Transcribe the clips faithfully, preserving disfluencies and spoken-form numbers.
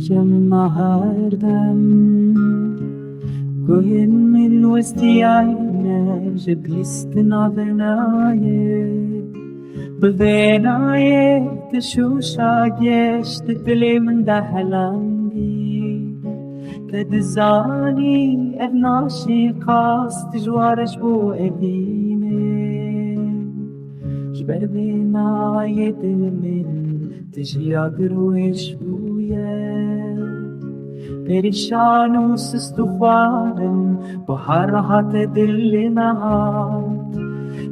Şema her dem guhên min westiyayne ji bîstina venayê. Bi venayê tu şûşa geş di dilê min de helandî. Te dizanî ev naşî qas tu ji wa re ji bo evînê. Ji ber vê nayê dil min tu jiya girwêş bûye. Perîşan û sist û xwarin, bahar hate dilê me hat.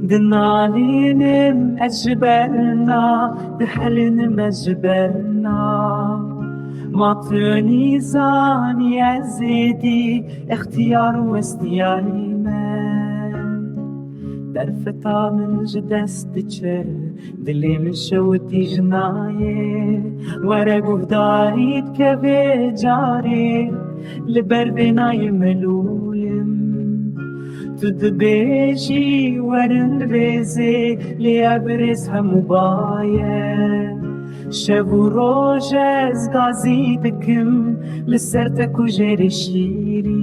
Di nalînim ez ji berna, di helinim ez ji berna. Ma tu nîzanî ez êdî extiyar û westiyarî me. Derfeta min ji dest diçe, dilê min şewitî ji nayê. Were guhdarî dike vê carê, li ber vê nayê melûlim. Tu dibêjî werin rêzê, lê ev rêz hemû baye. Şev û roj ez gazî dikim, li ser te ku jêrê şîrî.